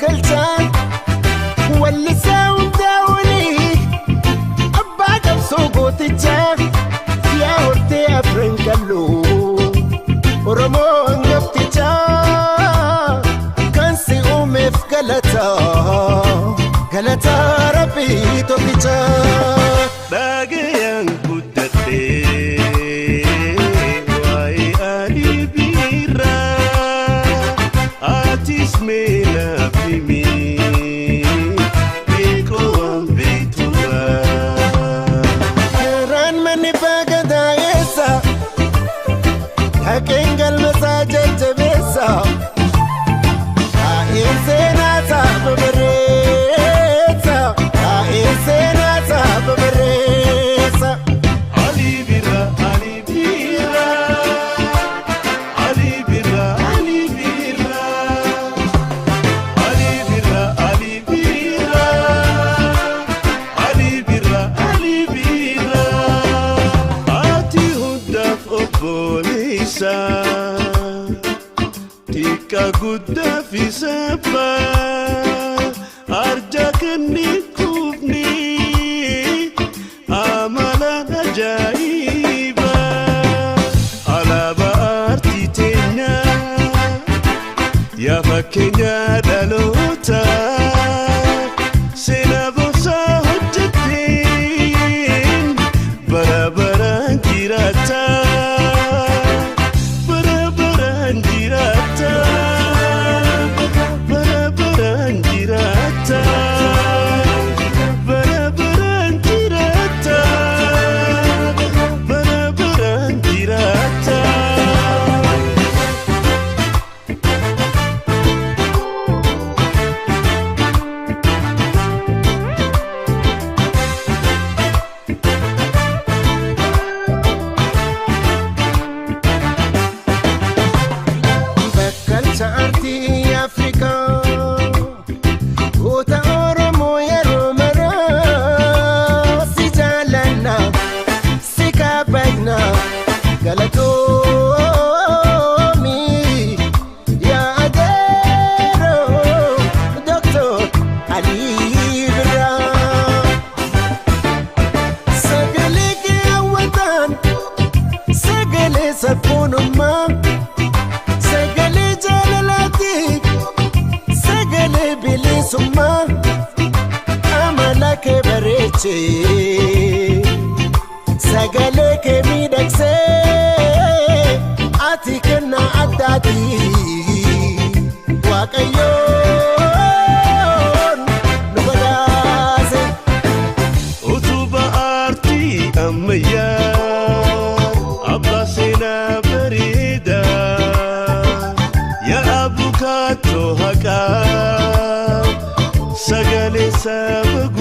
Bakkalchaa, wallisaa hundaa olii, abbaa qabsoo gootichaa, yaa hortee Afran Qalloo, Oromoo hangaftichaa, kan si uumeef galataa, galataa Rabbii tokkichaa. Dhagayaan guddadhee waa'ee Alii Birraa, atis mee naaf himi beekoo waan beekturraa. Karaan manni baagadaa eessa? Dhaqeen galmasaa jajjabeessa. Taa'een seenaa ta'a bareessa. Taa'een seenaa ta'a bareessa. Ali Birra, Ali Birra, Ali Birra, Ali Birra, Ali Birra, Ali Birra, Ali Birra, Ali Birra. Ati hundaaf obboleessa, xiqqaa guddaa fi sabbaa, arja kenni kuufni amala ajaa'iba, alaabaa aartii teenyaa, yaa fakkeenya dhaloota, seenaa boonsaa hojjetteen bara baraan jiraata, bara baraan jiraata, bara baraan jiraata, bara baraan jiraata, bara baraan jiraata. Bakkalcha aartii Afrikaa, goota Oromoo, yeroo maraa si jaalanna, si kabajna, galatoomi yaa adeeroo Doctor Alii Birraa. Sagalee kee hawwataan, sagalee sabboonummaa, sagalee jaalalaati, sagalee bilisummaa, amala kee bareechee, sagalee kee miidhagsee, ati kennaa addaati Waaqayyoon nu badhaase. Utuba aartii ammayyaa, abbaa seenaa bareedaa, yaa abukaatoo haqaa, sagalee saba.